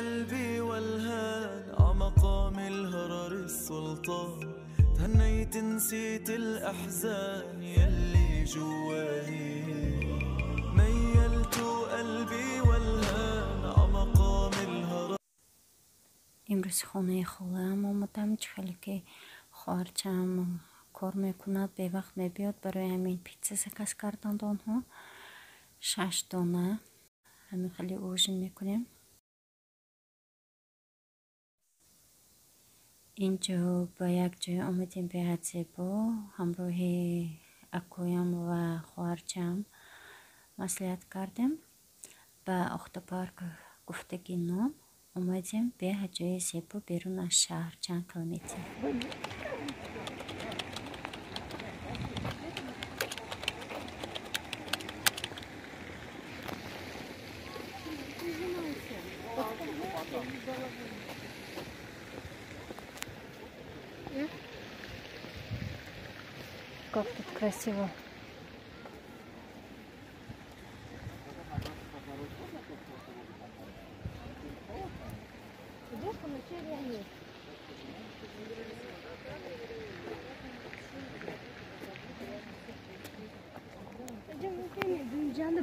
قلبي والهان عمقام الهرر السلطان تهنيت نسيت الأحزان يلي جواني ميلت قلبي والهان عمقام الهرر. امروز хонаи холаам омадам. Чӣ хеле ки хоҳарчаам кор мекунад, бевақт мебиёд, барои ҳамин питса заказ карданд онҳо 6 дона. Ҳамин хеле ужин мекунем. Инҷо ба як ҷой омадем беҳад зебо, ҳамроҳи акоям ва хоҳарчаам маслиҳат кардем. Ба Охтопарк гуфтагӣ ном омадем, беҳад ҷои зебо, берун аз шаҳр чанд километр. Как тут красиво.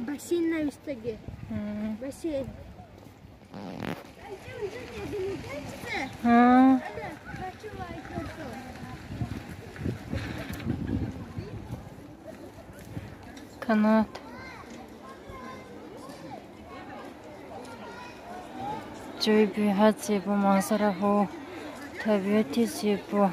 Бассейн на вистаге. Бассейн. Канат. Ҷои беҳад зебо, манзараҳо, табиати зебо.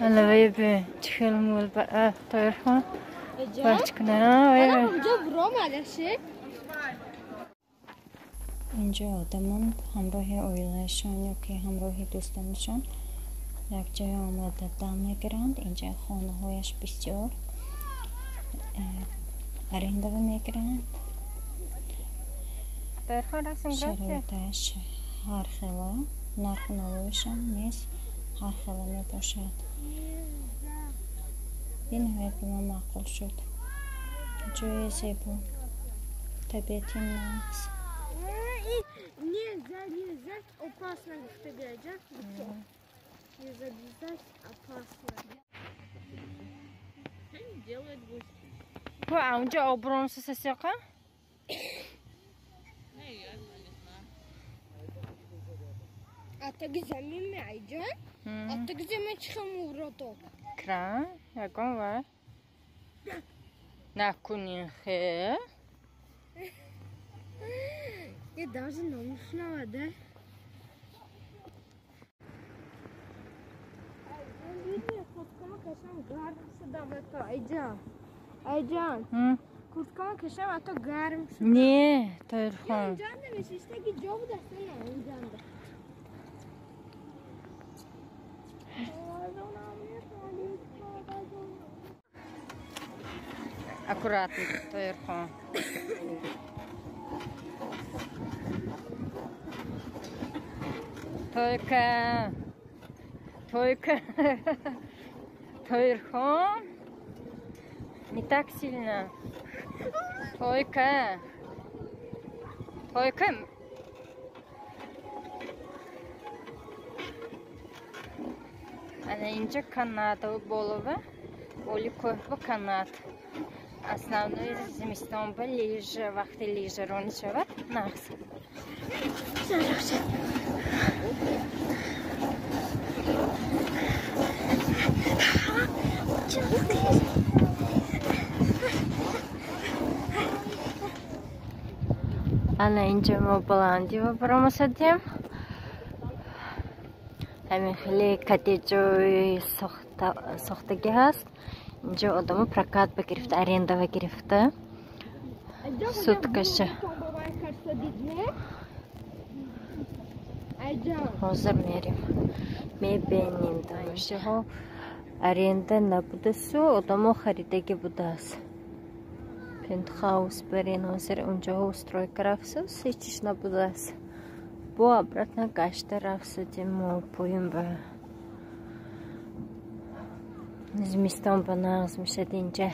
Алавайбе чихел мул ба Тоирхон барчкна. Инҷо одамон ҳамроҳи оилаашон ё ки ҳамроҳи дӯстонашон якҷоя омада дам мегиранд. Инҷа хонаҳояш бисёр арендава мегиранд. Шароиташ ҳар хела, нарху навоишам низ ҳар хела мебошад. Бениҳоят ба ман маъқул шуд. Ҷои зебо, табиати нағз. Не залезать опасно, не залезать опасно. А унҷо обронса сасиқа? А так замин меайҷан? А так замин чӣ хел Кран, ягон вай. Накунин хе. Я даже намушнава, да? Айҷан, курткама кашам, а то гарм шуд. Не, Тоирхон. Инҷанда мешиштаги ҷо будаст, на инҷанда. Аккуратно, Тоирхон. Тойка, Тойка, Тоирхон, не так сильно. Тойка, Тойка. Ана инҷа канат болова, оли кӯҳба канат. Основной зимистон ба лижа, вақти лижаронӣ шавад, нағз. Ана инҷа мо баландиво баромасадем. Ҳамин хеле коттеҷои сохтагӣ ҳаст. Инҷо одамо прокат багирифта, аренда багирифта. Суткаша. Ҳозир мерем. Мебинем. Инҷоҳо аренда набудасу одамо харидагӣ будааст. Пентхаус барин ҳозир унҷоҳо устройка рафтсу, ҳечиш набудааст. Бо обратно гашта рафтсудем мо поён ба Зимистон ба нағз мешад инҷа.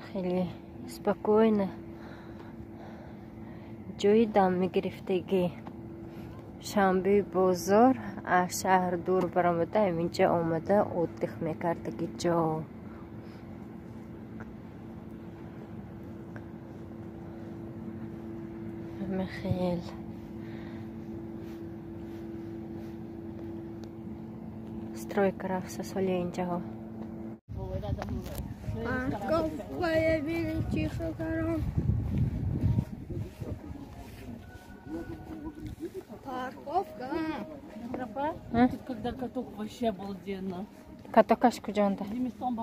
Хеле спокойно. Ҷои дам мегирифтагӣ. Шанбеи бозор аз шаҳр дур баромада, ҳаминҷа омада отдых мекардаги ҷо. Хел стройка рафта соли инҷаҳо. Парковка. Тропа? Тут когда каток вообще обалденно. Каток аж куда-то?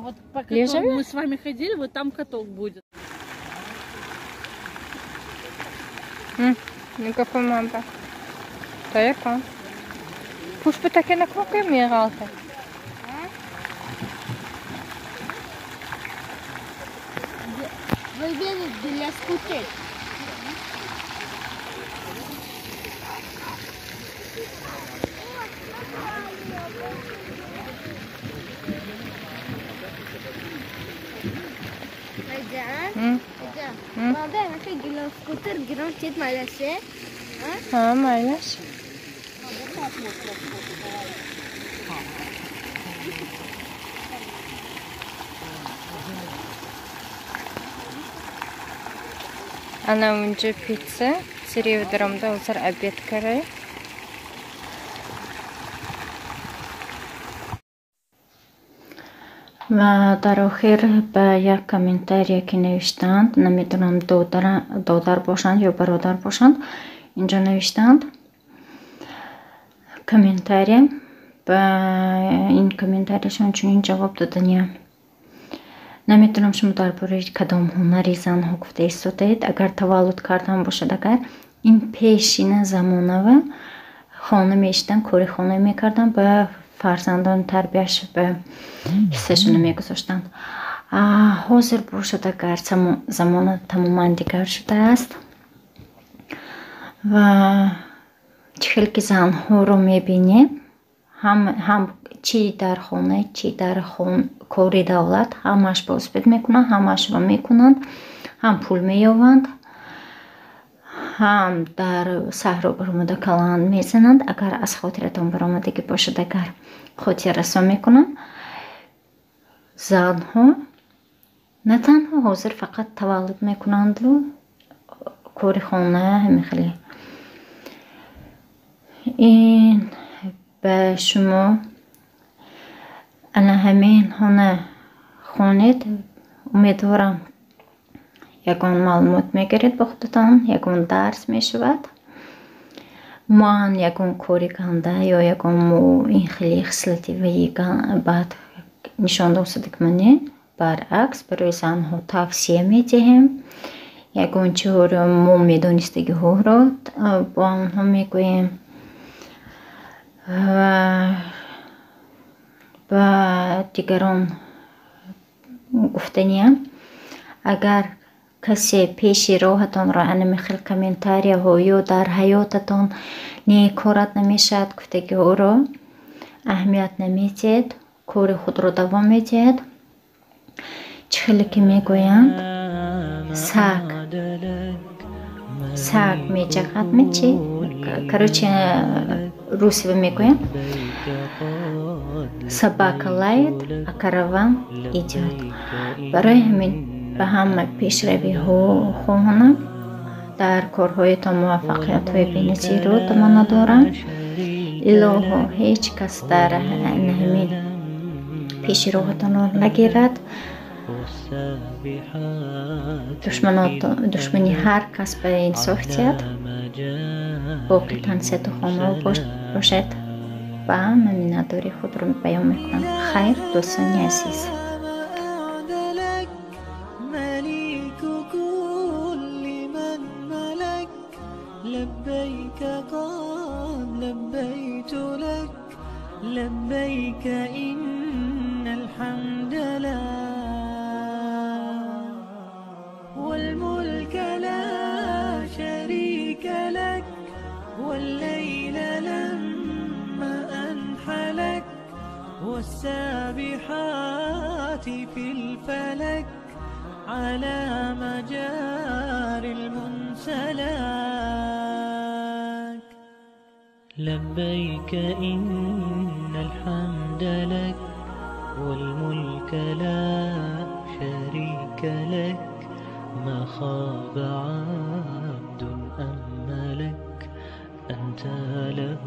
Вот по которому мы с вами ходили, вот там каток будет. Ну какой мамба. Таякон. Пуш бы таки на кнопку мигалта. Выбери для скутер. Майлаш. Ана унҷа пицца, сири даромда ҳозир обед карай. Ва дар охир ба як комментария ки навиштаанд, намедонам додар бошанд ё бародар бошанд, инҷо навиштаанд комментария. Ба ин комментарияшон чунин ҷавоб доданиям. Намедонам шумо дар бораи кадом ҳунари занҳо гуфта истодаед. Агар таваллуд кардан бошад, агар ин пешина замонава хона меиштанд, кори хона мекарданд, ба фарзандон тарбияш ба ҳиссашонро мегузоштанд. Ҳозир бошад, агар замона тамоман дигар шудааст ва чӣ хел ки занҳоро мебинем, ҳам чӣ дар хона, чӣ дар кори давлат, ҳамааш ба успет мекунанд, ҳамаашро мекунанд, ҳам пул меёбанд, ҳам дар саҳро баромада каланд мезананд. Агар аз хотиратон баромадагӣ бошад, агар хотиррасон мекунам, занҳо на танҳо ҳозир фақат таваллуд мекунанду кори хона ҳамин хеле. Ин ба шумо ана ҳамин хона хонед, умедворам ягон маълумот мегиред ба худатон, ягон дарс мешавад. Ман ягон кори ганда ё ягон ин хеле хислати ваи бад нишон додак мане, баръакс барои занҳо тавсия медиҳем. Ягон чиҳоро мо медонистагиҳоро бо онҳо мегӯем ва ба дигарон гуфтаниям. Агар касе пеши роҳатонро анами хел комментарияҳо ё дар ҳаётатон не корат намешавад гуфтагиҳоро аҳамият намедиҳед, кори худро давом медиҳед. Чӣ хеле ки мегӯянд, саг меҷағад мечи, короче, русиво мегӯям, собака лает, а караван идёт. Барои ҳамин ба ҳама пешравиҳо хоҳонам, дар корҳоятон муваффақиятҳои беназирро таманно дорам. Илоҳо ҳеҷ кас дар ҳамин пеши роҳатонро нагирад. Душмани ҳар кас ба инсоф диҳад. Боқӣ тансиҳату хонро бошед. Ба ҳама миннатдории худро баён мекунам. Хайр, дӯстони азиз. لبيك قد لبيت لك لبيك إن الحمد لله والملك لا شريك لك والليل لما والسابحات في الفلك على مجاري المنسلك. لبيك إن الحمد لك والملك لا شريك لك، ما خاب عبد أم لك، أنت له